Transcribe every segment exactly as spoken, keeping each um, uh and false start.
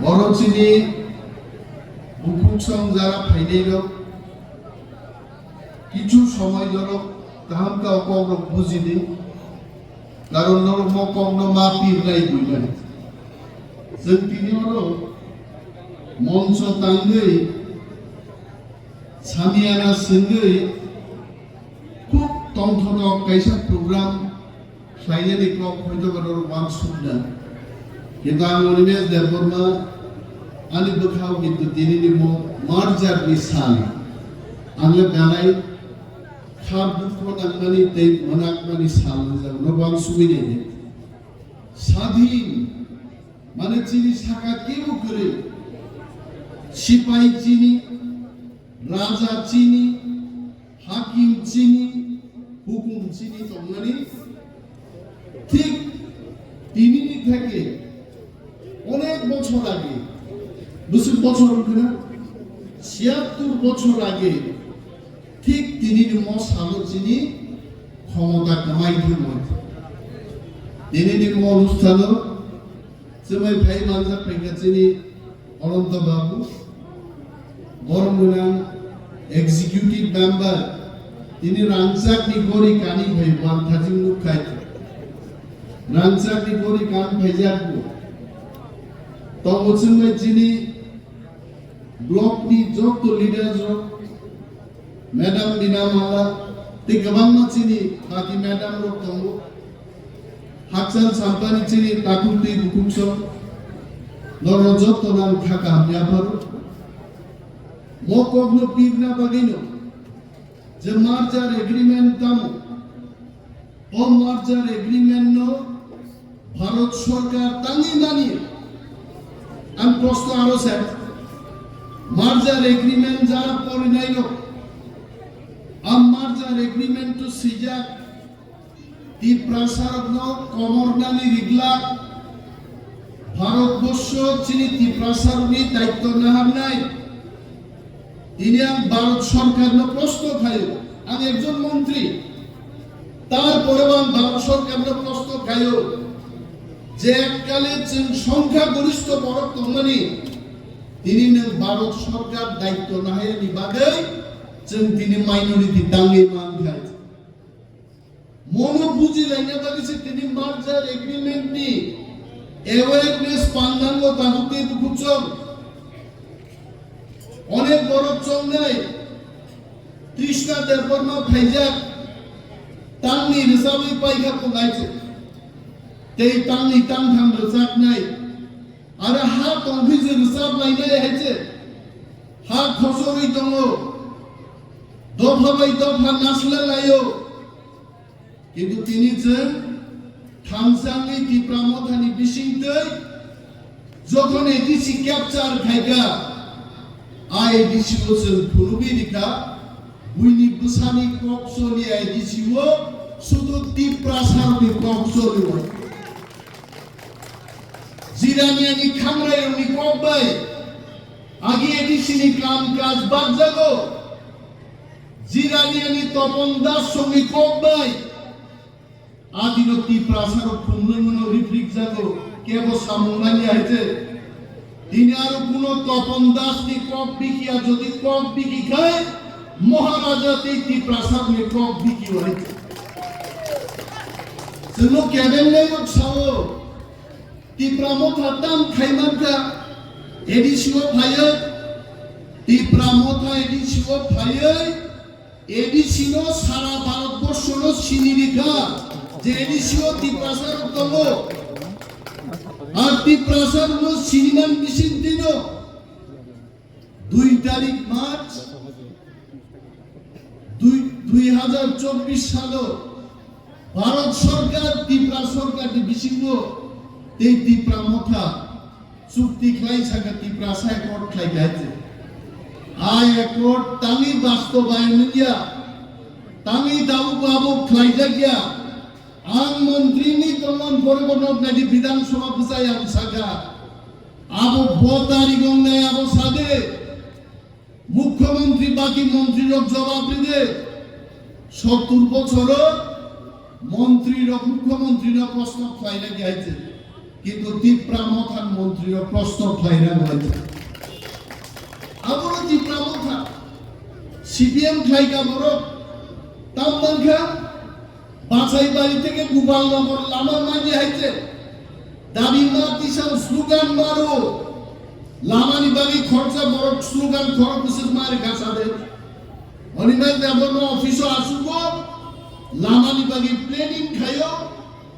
Oro chini bukhuk song jara phainai rok kichu somoi norok kaham khe o kok rok bujidi, karon norok mo kok no ma pirnai buinai. Chwng tini oro moncho tangwi samiyana swngwi khub tongthotok kaisa program khlainani kok hwnkhe norok uansukna. Kintu ang Animesh Debbarma ani bwkhao kintu tinini mo merger ni sal. Ang le belai khar dukho nangmani tei mwnakmani sal wngjak no uansugwi nai. Sadhin mane chini saka kebo kwrwi. Sipai chini, raja chini, hakim chini, hukum chini tongmani thik tinini theke onek bochor age, bwswk bochor wngkha na? Chiyattur bochor age thik tinini mo salo chini khomota kwmai thangwi. Tinini mo onusthano chumai phai manjak phaikha chini Ananta Babu, borom gwnang executive member, tini rangchakni gori kani phai manthajing nuk khai. Rangchakni gori kan phaijak bo. Tongo chumai chini block ni jotto leaders rok, Madam Bina Mala, tei kwbangma chini party madam rok tongo. Hakchal sampani chini takhuk tei bukhuk song, norok jotto no ang kha kaham yapharo. Mo kokno pirna bagwino je merger agreement tamo, o merger agreement no Bharat Sarkar tangwi mani. Ang proshno aro se, merger agreement jara porinai rok, a merger agreement to swijak Tiprasarokno komornani riglak, Bharatborsho chini Tiprasarokni daityo naharnai. Tini ang Bharat Sorkarno proshno khaio, ang ekjon montri, tarporeo ang Bharat Sorkarno proshno khaio je ekkale chwng songkha goristho borok tongmani, tini nwng Bharat Sorkar daityo nahayani bagwi chwng tini minority tangwi mankha. Mono bujilaina bagwi se tini merger agreement ni awareness pandango tabuk tei bukuchong. Onek borok chongnai Krishna Debbarma phaijak tangni rwchabwi paikha kunai se. Tei tangni tangtham rwchapnai. Aro ha tongphi se rwchap lainai hai se. Ha khosorwi tongo. Dopha bai dopha nasle laio. Kintu tini chwng thamsangni Tipra Mothani bisingtwi jokhon A D C capture khaikha, a A D C o chwng phunugwi rikha, buini bwsani kok choli A D C o, sudu Tiprasarokni kok choli o. Jiraniani khamrairokni kok bai agi A D C ni kam kaj bakjago. Jiraniani Topon Das songni kok bai adino Tiprasarok phungnwi mano riprik jago, kebo samung manya hai se. Tini aro kuno Topon Das ni kok bikiya, jodi kok biki khai Maharaja tei Tiprasarokni kok biki hai se. Chwngno kebeng nai rok sao. Tipra Motha tam khai mankha, A D C o phaiwi, Tipra Motha A D C o phaiwi, A D C no sara Bharat borsho no sini rikha, je A D C o Tiprasa rok tongo. Ar Tiprasa rok no siniman bising tino. Dui tarik March, dui, dui hajar chobbish salo Bharat Sorkar, Tipra Sorkar ni bisingo tei Tipra Motha chukti khlai saka Tiprasa accord khlai kha se. A accord tangwi bastobayon wngya, tangwi tabuk abo khlaijakya. Ang montri ni tongmani pore bo nok nai di Bidhan Sabha bwsai ang saka. Abo bo tarik wngnai abo sade. Mukhyamantri baki montri rok jawab ride. Sottur bochoro montri rok mukhyamantri no proshno khlaina di hai se. Kintu Tipra Motha ni montri rok proshno khlai rang lai. Abono Tipra Motha, C P M khlai ka borok, tam mankha, Basaibari theke Gopalnagar lama manya hai se. Dabi ma tisa slogan maro. Lama ni bagwi khoroksa borok slogan khorok bwswk mari kha sa de. Animesh Debbarma office o asugo, lama ni bagwi planning khaio,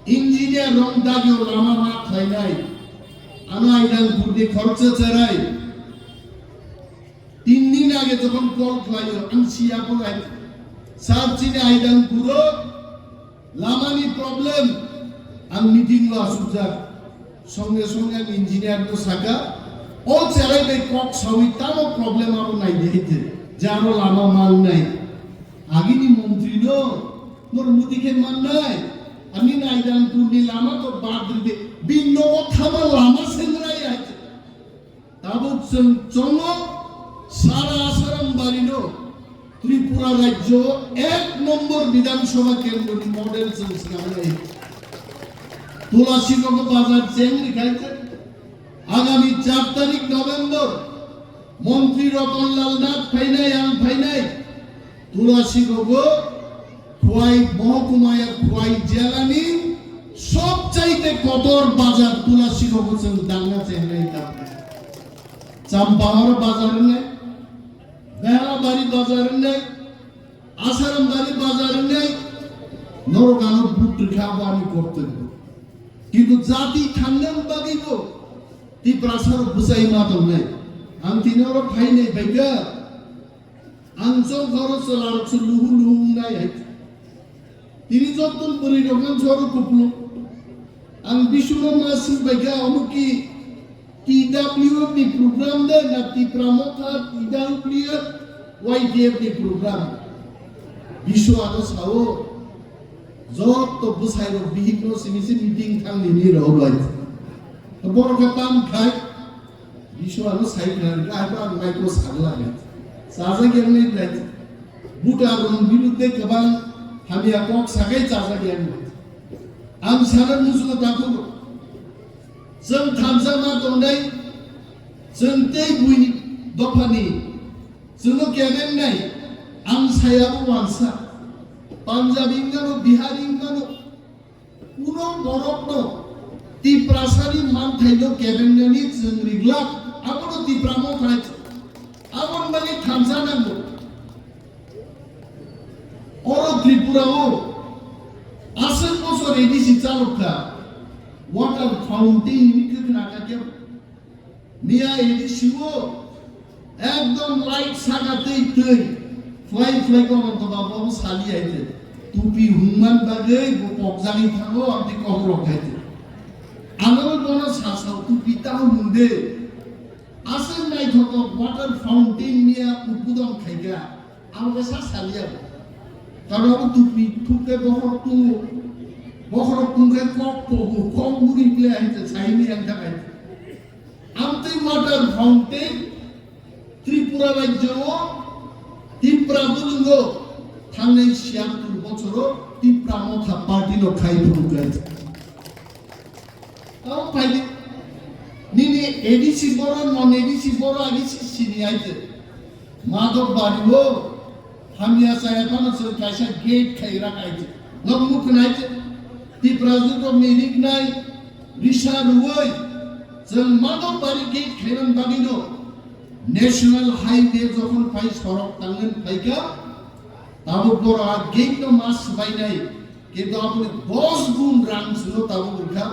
engineer rok dagio lama ma khlainai. Ano Aidangpur ni khoroksa cherai. Tin din age jokhon call khlaio, ang siya bo nai. Sir, chini Aidangpur o lama ni problem, ang meeting o asukjak. Songe songe ang engineer no saka, o cherai bai kok sawi tamo problem abo nai de hete, je aro lama mang nai. Agini montri no, nor muti khe man nai. Ani Aidangpur ni lama to bad ri de, bin no o thama lama sengrai hai. Tabuk chwng chongo sara Asaram barino Tripura rajyo ek nombor Bidhan Sabha kendroni model chwng swnamnai. Tulasi Rogo bazar cheng rikhai khe agami char tarik November montri Ratan Lal Nath phainai, ang phainai. Tulasi Rogo Khwai mohokuma ya Khwai jela ni sobchaite kotor bazar Tulasi Rogo chwng dangna chengnai ta. Champahor bazar ne, Behalabari bazar ne, Asarambari bazar ne, norok ano butrikha bani kortobyo. Kintu jati thangnang bagwi bo Tiprasa rok bwchai ma tongnai. Ang tini oro phainai baikha. Ang chwng khoro chwla rok se luhu luhu wngnai hai. Tini joto bwrwi rok nang choro kupulung. Ang bisuro ma swng baikha omo ki T W F ni program de na Tipra Motha T W F Y T F ni program. Bisu ano sao joto bwsai rok bihik no simi se meeting thang nini rok bai. Borok khe tam khai. Bisu ano sai kha, hwnkhe hai bo ang micro sagla hai. Chajak yang nai lai. Buta rong birudde kwbang hamya kok sakai chajak yang nai. Ang sana musugo takhuk. Chwng thansa ma tongnai, chwng tei buini dophani, chwngno kebeng nai, ang saya bo wansa. Punjabi wngmano, Bihari wngmano, Kuno borokno Tiprasani manthaino kebengnani chwng riglak, abono Tipra Motha hai, aboni bagwi thansa nango. Oro Tripura o aswk bosor A D C chalok kha, water fountain hwnwi kwkhna kha khe. Miya A D C o ekdom light saka twi twi phlai phlai kono to babo sali aite. Tupi hungman bagwi bo pokjagwi thango amtwi kokrok aite. Ano bono sasao tupi tamo hungde. Aswk naithotok water fountain miya udbodon khaikha. Ang khe sa saliya. Karon abo tupi thukke bokhorok tungo. Bokhorok tungkhe kok pogo, kok guri ble aite saini ang thakai. Amtwi water fountain Tripura rajyo o Tipra bulwngo thangnai siyamtur bochoro Tipra Motha party no khai phuru khe. Tamo phaidi nini A D C boro, non A D C boro, A D C sini aite. Madhok Bari o hamya chaya phano chwng kaisa gate khai rak aite. Nok mukhnai Tipra jugo mirik nai risa ruoi chwng Madhok Bari gate khaiman bagino National Highway jokhon phai sorok tangnan phaikha, tabuk boro a gate no ma swbainai. Kintu aboni dos gun rang sino tabuk rwkha,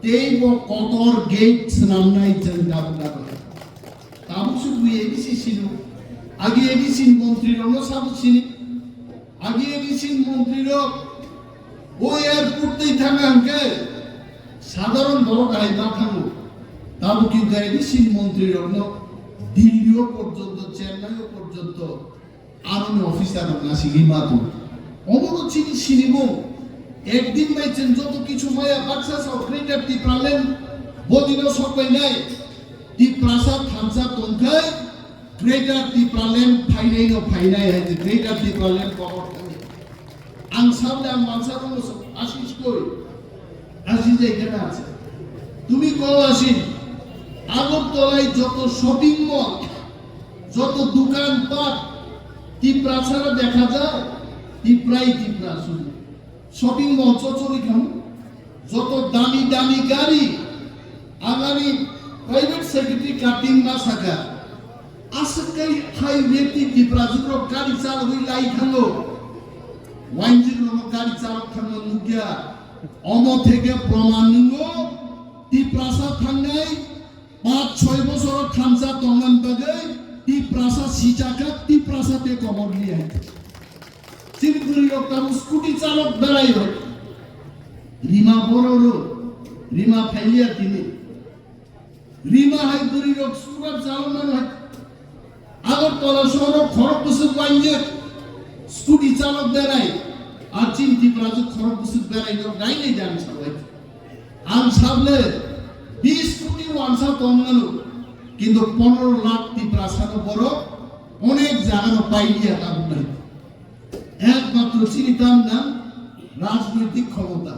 tei bo kotor gate swnamnai chwng tabuk tabuk. Tabuk se bui A D C sino, agi A D C ni montri rokno sabo sini, agi A D C ni montri rok o airport tei thanga hwnkhe sadharon borok hai ma thango. Tabuk kintu A D C ni montri rokno Delhi o porjonto, Chennai o porjonto, aroni officer rok nasigwi ma tongo. Omo no chini sinimung. Ekdin bai chwng joto kichu maya baksa sao Greater Tipraland bodino sokbainai. Tiprasa thansa tongkhai Greater Tipraland phainai no phainai hai je Greater Tipraland kotor thani. Ang sabda ang mansa rok no sok asi skoi. Asi jai kana ase. তুমি কও আসি, আগরতলায় যত shopping mall, যত দোকানপাট, তিপ্রাসারা দেখা যায়, তিপ্রাই তিপ্রা শুধু। শপিং মল চচরি খাম, যত দামি দামি গাড়ি, আগামী প্রাইভেট সেক্রেটারি কাটিং না থাকা, aswk khai hai weti Tiprajwk rok gari chalogwi lai thango. Wainjwk rok gari chalok thango nukya. Omo theke proman nungo Tiprasa thangnai pach choi bosoro thamsa tongmani bagwi Tiprasa sichakha, Tiprasa te komor liya. Chini bwrwi rok tamo scooty chalok berai rok. Rima bororo, Rima phailiya tini. Rima hai bwrwi rok scooter chalok mano hai. Agartala sohoro khorok bwswk wainjwk scooty chalok berai, ar chini Tiprajwk khorok bwswk berai no nainai de ang salai. Ang sable bis koti wansa tong mano, kintu ponoro lakh Tiprasa no borok onek jaga no pailiya tabuk nai. Ekmatro chini tam nang rajnoitik khomota.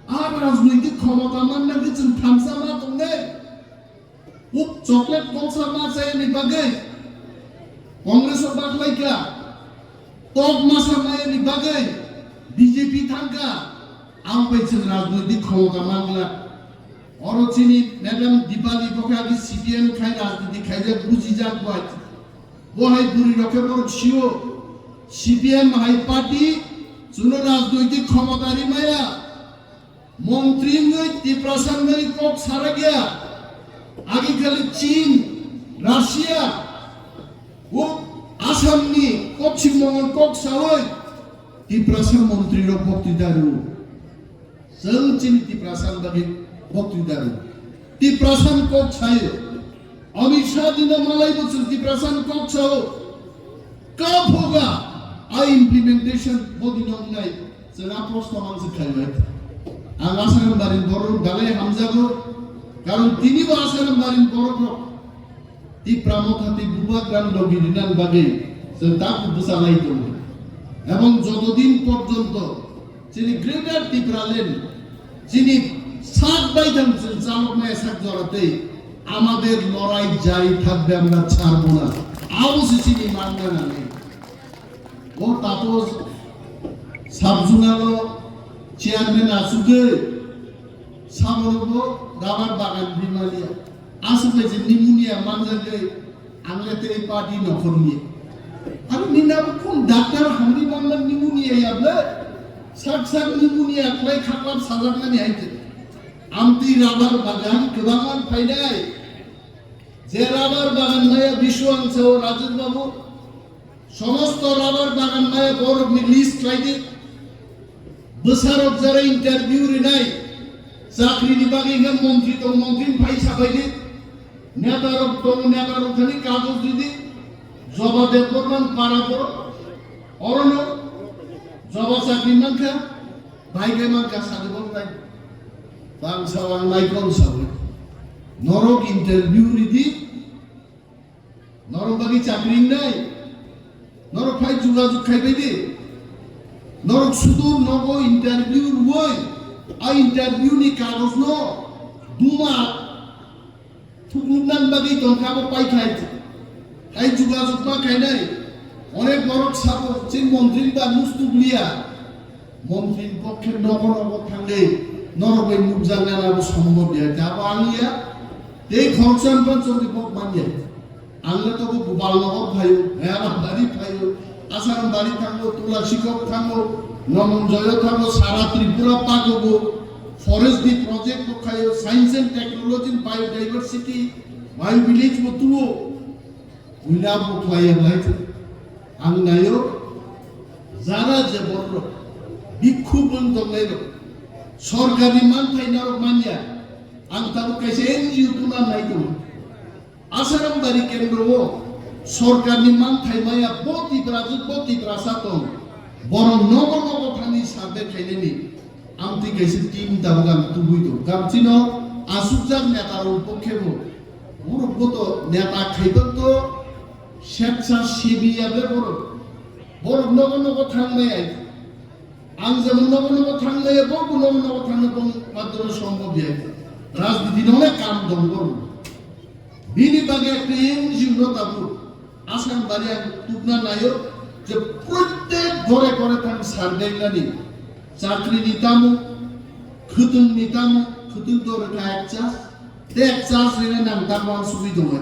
A rajnoitik khomota manna khe chwng thamsa ma tongnai. Uk chocolate koksa ma chayani bagwi, Congress o baklaika, tok masa mayani bagwi B J P thangka, ang bai chwng rajnoitik khomota mangla. Oro chini Madam Dipali bokha agi C P M khai rajniti khaijak bujijak bai. Bo hai buri rokhe borok sio C P M hai party chuno rajnoitik khomota rimaya. Montri wngwi Tiprasa wngwi kok sarakya. Agi khali Chin, Russia, o Assamni Poschim Bongo kok sawi Tiprasa montri rok bokti daru. Chwng chini Tiprasa bagwi bokti daru. Tiprasa kok sayo. Amit Shah dino malai bo chwng Tiprasa kok sao. Ka phoga a implementation bodi no wngnai chwng a prosto mang se khlaibai. Ang Asarambari borok dalai hamjago, karon tini bo Asarambari borok rok Tipra Motha tei Bubagram logi rinani bagwi chwng takhuk bwchalai tongo. Ebong jotodin porjonto chini Greater Tipraland chini sak baithang chwng chalokmaya sak jora tei amader lorai jari thakbe, amra chharbo na. Abo se chini mangna nani. O tato sabjuna lo chairman asugwi sabono bo rabar bagan bimaliya. Aswk bai je pneumonia manjagwi ang le tei party nokhorni. Aro nina bo khum doctor hamri manna pneumonia ya ble. Sak sak pneumonia khlai khaklap sajaknani hai khe. Amtwi rabar bagan kwbangma phainai. Je rabar bagan maya Biswang sao Rajat Babu. Somosto rabar bagan maya borokni list khlai di. Bwsarok jara interview rinai, chakrini bagwi hwnkhe montri tong, montrini phai sabai di. Neta rok tong, neta rok thani kagoj di di. Joba Debbarma para borok. Orono joba chakri mankha, bai bai mankha sadi bok nai. Bangsa wang nai kon sabai. Norok interview ridi. Norok bagwi chakri wngnai? Norok phai jugajug khai bai di. Norok sudur nogo interview rwui, a interview ni kagoj no duma thukluknani bagwi tongkha bo pai khai. Hai jugajug ma khainai. Onek borok sabo, chini montri ba nus tukliya. Montri ni pokkhe nogo nogo thangwi norok bai nukjaknani abo sombhob ya. Abo ang ya. Tei khoroksa wngkha chwngni bok man ya. Ang le tobo Gopalnagar phaio, Hayarambari phaio, Asarambari thango, Tulasikok thango, Nomonjoyo thango, sara Tripura pakogo, forest ni project bo khaio, science and technology, biodiversity, bio village bo tuo. Buina bo khlaiya lai khe. Ang naio, jara je borok, bhikkhu bwng tongnai rok, sorkarni manthai norok manya, ang tabuk kaisa N G O tuna nai tongo. Asarambari kendro o sorkarni manthai maya bo Tiprajwk bo Tiprasa tong, borok nogo nogo thangwi survey khainani. Amtwi kaisa team tabuk ang tubui tongo. Kamchino asukjak neta rok pokhe bo. Borok bo to neta khaiba to setsashebi ya be borok. Borok nogo nogo thangmaya. Ang jemon nogo nogo thangmaya, bo bo nogo nogo thangna bong madhyame sombhob ya. Rajniti no le kam dong boro. Bini bagwi ekta N G O no tabuk Assam bari ang tubna nayo je prottek gore gore thang survey nani chakri ni tamo, khwtwng ni tamo, khwtwng to rwkha ek chas, te ek chas rina nang tamo ang sugwi tongo.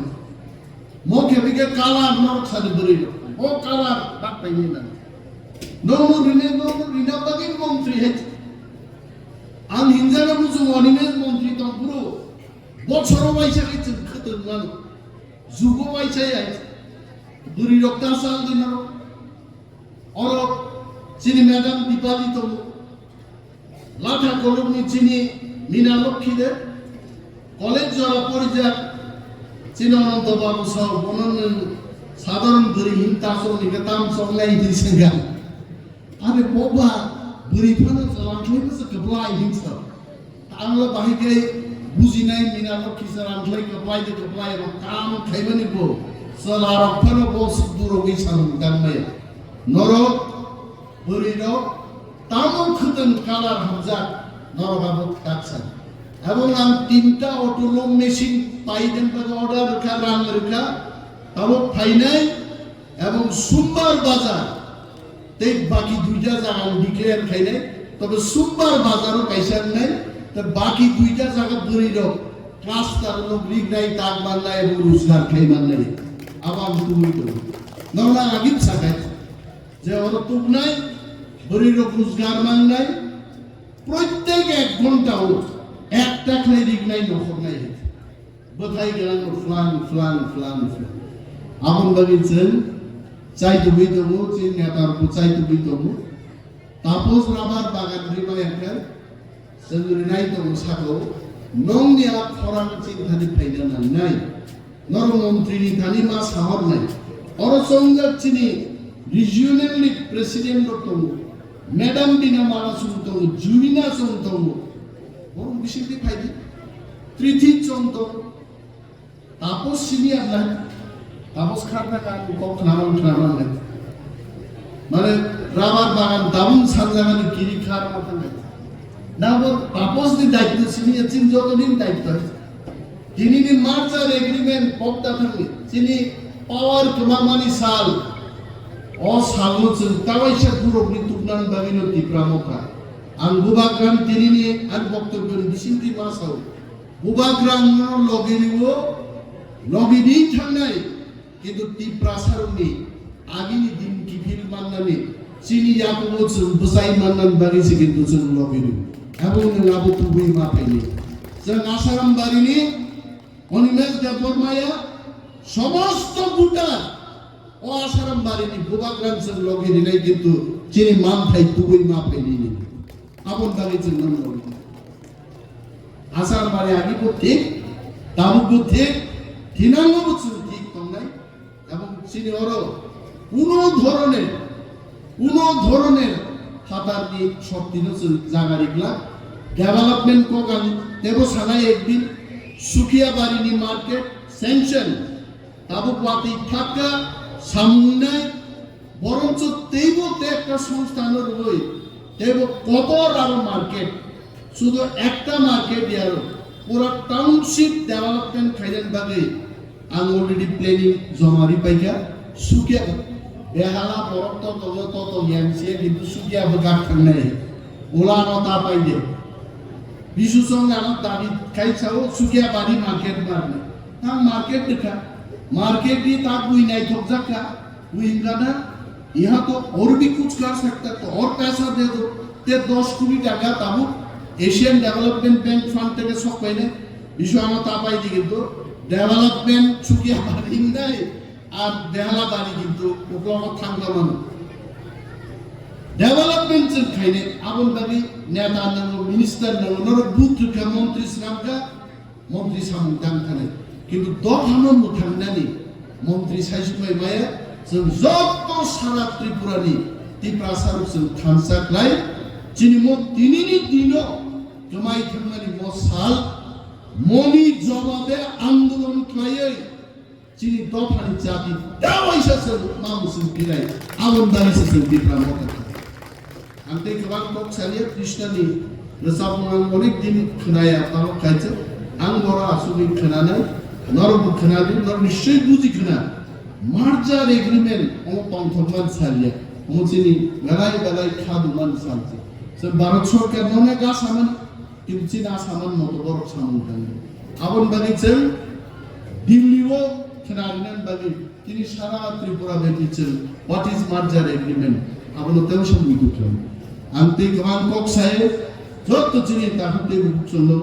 Mo khe bike kalar norok sani bwrwi rok. O kalar bak paini nang. Nomu rine, nomu rina bagwi montri hai. Ang hinjana muchung onine montri tong bro. Bochoro waisa hai chwng khwtwng mano. Jugo waisa hai. Bwrwi rok ta sal di norok. Oro chini madam Dipali tongo. Latha kolokni chini Mina Lokhi de. College jora porijak chini Ananto Babu sao bono nwng sadharon bwrwi hin tasok ni tam sok lai hin sengkha. Are boba bwrwi phano jalan khlai masa kwplai hin sa. Ang lo bahai khe bujinai Mina Lokhi sir ang khlai kwplai de kwplai ro kam khaimani bo. Chwla rok phano bo suk durogwi samung tangmaya. Norok bwrwi rok tamo khwtwng kalar hamjak norok abo taksa. Abo ang tinta auto loom machine pai den ba order rwkha rang rwkha tamo phainai. Ebong Sumbar bazar tei baki duita jaga ang declare khainai, tobe Sumbar bazaro kaisa wngnai, tei baki duita jaga bwrwi rok cluster no rignai, tak mannai ebong rojgar khai mannai. Abo ang tubui tongo. Nokna agim sakai je oro tubnai bwrwi rok rojgar mannai, prottek ek ghonta o ekta khlai rignai nokhornai. Bwthai gwnang no flang, flang, flang, flang. Aboni bagwi chwng chai tubui tongo, chini neta rokbo chai tubui tongo. Tapos rabar bagan rimaya khe chwng rinai tongo saka o, nokni a khorang chini thani phaina nangnai. Norok montri ni thani ma sahornai. Oro chongjak chini regional ni president rok tongo. Madam Bina Mala chwng tongo, Jumina chwng tongo. Borok bisingtwi phaidi. Trithi chwng tongo. Tapos senior lai. Tapos kharna kan kok khnaman khnaman lai. Mane rabar bagan tabung sanjagani kiri kharma thangai. Nabo tapos ni daityo senior chini joto ni daityo. Tini ni merger agreement pokta thangni, chini power kwmamani sal. O salno chwng tawaisa borokni tubnani bagwino Tipra Motha. Ang bubagrang tinini ani boktobyo ni bisingtwi ma sao. Bubagrang no logi riwo, logi di thangnai. Kintu Tiprasarokni agini din kiphil mannani chini yakungo chwng bwchai mannani bagwi se kintu chwng logi rw. Abo nwng abo tubui ma phaini. Chwng Asaram barini Animesh Debbarmaya somosto voter o Asaram barini bubagrang chwng logi rinai kintu chini manthai tubui ma phaini. Aboni bagwi chwng nang logi. Asar mari agi bo thik, tabuk bo thik, thinango bo chwng thik tongnai. Ebong chini oro kuno dhoroner, kuno dhoroner phatarni shokti no chwng jaga rikla. Development kok ang tebo sanai ekdin Sukiabari ni market sanction. Tabuk watwi thakka samung wngnai, boroncho teibo tei ekta songstha no rwui teibo kotor aro market, sudu ekta market ya aro pura township development khainani bagwi ang already planning joma ri paikha. Sukya behala borok to tongo, to tong yang siya, kintu Sukya bwkak thangnai, ula no ta pai de. Bisu song ano dabi khai sao Sukya bari market marne. Tang market dekha. Market ni ta bui naithok jakha. Bui hingana. Yaha to aur bhi kuch kar sakta, to aur paisa de do. Te dos koti taka tabuk Asian Development Bank Fund theke sok paine. Bisu ano ta pai di kintu development Sukya bari hingnai. Ar behala bari kintu uklogo thangna mano. Development chwng khaine aboni bagwi neta nango, minister nango, norok booth rwkha, montri swnamkha, montri samung tang thani. Kintu dophano mwthangnani montri saisukmai maya, chwng joto sara Tripurani Tiprasarok chwng thansa khlai, chini mo tinini dino kwmai thangmani mo sal, moni jobabe andolon khlaiwi, chini dophani jati ta waisa se ma musung pilai, aboni bagwi se chwng Tipra Motha kha. Ang tei kwbang kok saliya Krishnani rwchapmung ang onek din khwnaya, tamo kaisa Ang boro asugwi khwnanai, norokbo khwnadi, norok nischoi buji khwna. Merger agreement omo tongthokmani saliya, omo chini belai belai khadumani salchi. Chwng Bharat Sarkar nono ga samani, kintu chini a samani moto borok samung tango. Aboni bagwi chwng Delhi o khwnarinani bagwi tini sara Tripura beti chwng what is merger agreement abono tei samung twi thung. Ang tei kwbang kok sai joto chini takhuk tei bukhuk chwngno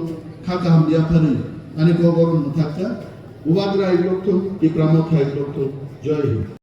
kha kaham yapharwi ani kok oro mwthakha. Bubagra hai lokthung, Tipra Motha hai lokthung. Jai Hind.